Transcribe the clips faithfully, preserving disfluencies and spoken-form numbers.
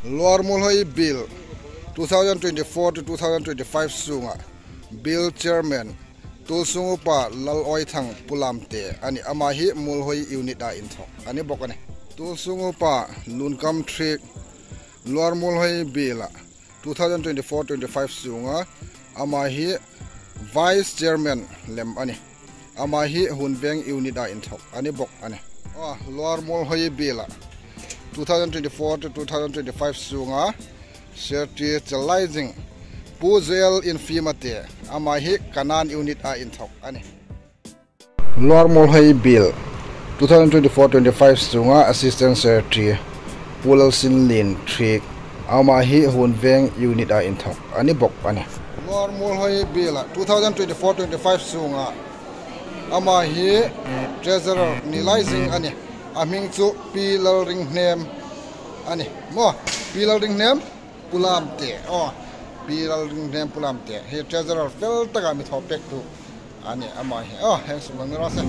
Lower Muolhoi Biel two thousand twenty-four to two thousand twenty-five sunga Biel Chairman Tuolsung Upa Lal Oithang Pulamte a nih, ama hi Muolhoi Unit-a inthawk a ni bawk a nih. Tuolsung Upa Lunkam Thik Lower Muolhoi Biela two thousand twenty-four twenty-five sunga ama hi Vice Chairman lem a nih. Ama hi Hun Veng Unit-a inthawk a ni bawk a nih. Aw, Lower Muolhoi Biela two thousand twenty-four to two thousand twenty-five sunga Secretary chal lai zing Pu Joel Infimate, ama hi Kanan Unit-a inthawk a nih. Lower Muolhoi Biel two thousand twenty-four twenty-five sunga Assistant Secretary Pu Lalsinlien Thik, ama hi Hun Veng Unit-a inthawk a ni bawk a nih. Lower Muolhoi Biela two thousand twenty-four twenty-five sunga ama hi Treasurer ni lai zing a nih. A hming chu Pi Lalringhnem a nih. Maw, Pi Lalringhnem Pulamte. Aw, Pi Lalringhnem Pulamte hi Treasurer fel taka mi thaw pektu a nih ama hi. Aw, heng sum lang ni raw se.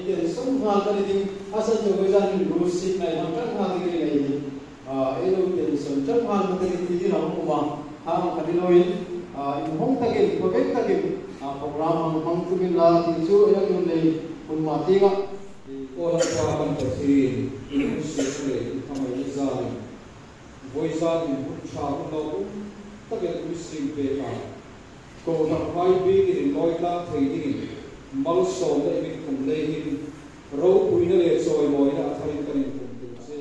Tension hma ka ni ding, a san chu vawisun hin ru sik ngai hang ṭan hma ding ka nei hi. A, ei lo tension ṭan hma ka ni ding ti hi hang um a, hang ka ni loin, a, inhawng takin, khawveng takin, a, program hang hmang tum inla ti chu ei lo nei hun ma tieng a. Aw Lalpa kan Pathien, i hun suk le i kham ei ni zalin, vawisun hin hun ṭha hun lo um takin mi siem pek a. Ro tlangval biekin inlawi tlak thei dingin malsawmna i mit khum lei hin ropuina le chawimawina a tharin kan inkhum tir che.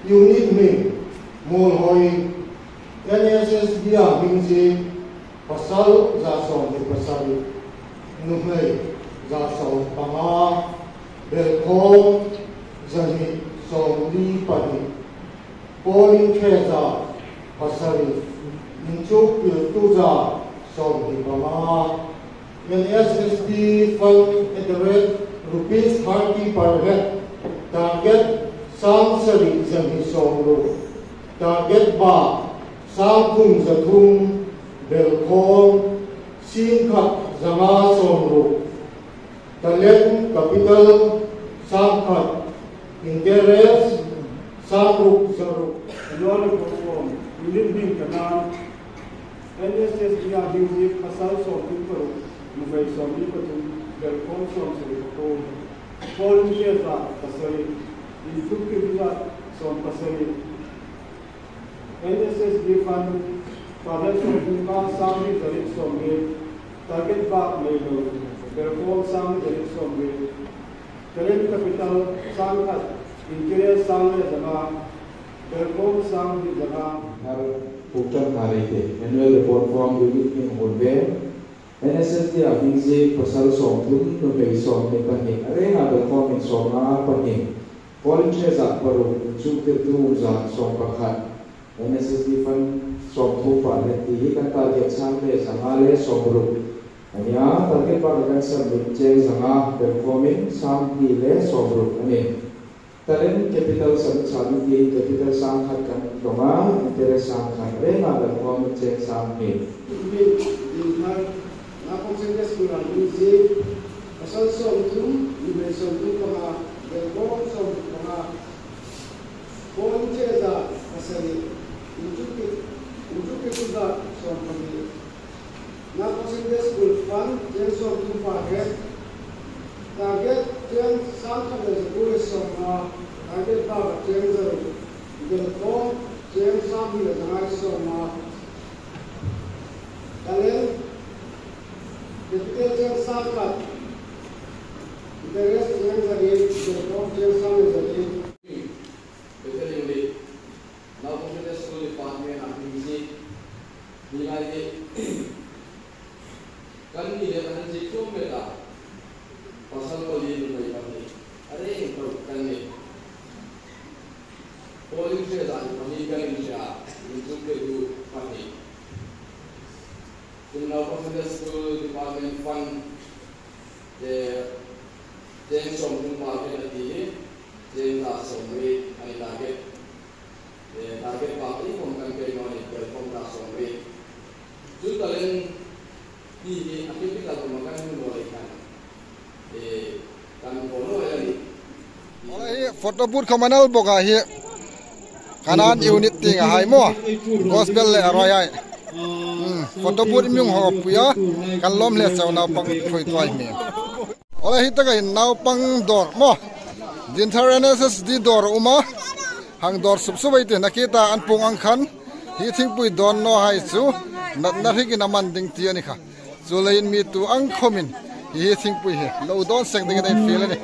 Unit hming: Muolhoi. N S S D a hming ziek: pasal za sawmhni pasari, nuhmei za sawm panga, belkhawm za hni sawmli pahni, polling ṭhe za pasari, inchuktirtu za sawmhni panga. N S S D fund at the rate rupees thirty per head. Target: sang sari za hni sawmruk. Target ba: sang thum za thum. Belkhawm: sing khat za nga sawmruk. Talent capital: sang khat. Interest: sang ruk za ruk. Annual report form. Unit hming: Kanan. N S S D a hming ziek: pasal sawmthum paruk, nuhmei sawmli pathum, belkhawm sawmsari pakuo, polling ṭhe za pasari, inchuktirtu za sawm pasari. N S S D fund: target sawmthum nga, sang hni za riet sawmriet. Target ba nei lo, belkhawm sang hni za riet sawmriet. Talent capital: sang khat. Interest: sang le za nga. Belkhawm sang hni za nga. Har Pu Ṭanghar Reite. Annual report form. Unit hming: Hmunven. N S S D a hming ziek: pasal sawmthum, nuhmei sawmhni pahni, a renga belkhawm in sawmnga pahni, polling ṭhe za paruk, inchuktirtu za sawm pakhat. NSSD fund sawmthum pariet ti hi kan target sang le zanga le sawmruk a nih a, target bakah kan submit cheng zanga, belkhawmin sanghni le sawmruk a nih. Talent capital submit sang ti, capital sangkhat kan dong a, interest sangkhat, renga belkhawmin cheng sanghni. Min, min thar, na percentage kuran min zi, pasal sawmthum, nuhmei sawmthum panga, belkhawm sawmpanga. Pawl inche za pasari, inchukpui, inchukpui za sawmpali. Na percentage school fund cheng sawmthum pariet. Target cheng sangkhat le zakuo le sawmnga. Target bakah cheng zaruk. Belkhawm cheng sanghni le zanga sawmnga. Talent capital cheng sangkhat. Interest cheng zariet. Belkhawm cheng sanghni le zariet. Bethel Unit, Naupang Sunday School Department a hming ziek ni lai hi, kan ni le kan ziek ṭum met a, pasal pali nuhmei pahni, a reng tawk kan nih. Polling place-a pahni kan inhria, inchukpui pahni. Chun Naupang Sunday School Department fund, eh, cheng sawmthum pariet a ti hi, cheng za sawmriet a ni target. Eh, target bakah iengkhawm kan pe naw a nih, belkhawm za sawmriet. Chu talent ti hi a capital kuoma kan hmu naw lei khan, eh, kan thaw naw a nih. Aw le, hi photo booth khawm a ni bawk a hi. Kanaan unit tieng a hai maw. Gospel le a ruoi hai. Hmm, photo booth mi hung hawppui a. Kan lawm hle chau naupang ṭhuoi tuoi mi. Aw le, hi taka hin naupang dawr maw. Dinthar NSSD dawr a um a. Hang dawr sup sup ei tih, nakie ta an pung ang khan. Hi thingpui dawn naw hai chu natna hrikin a man ding ti a ni kha. Chuleiin mi tu ang khawmin hi thingpui hi lo dawn seng dingin ei fiel a nih.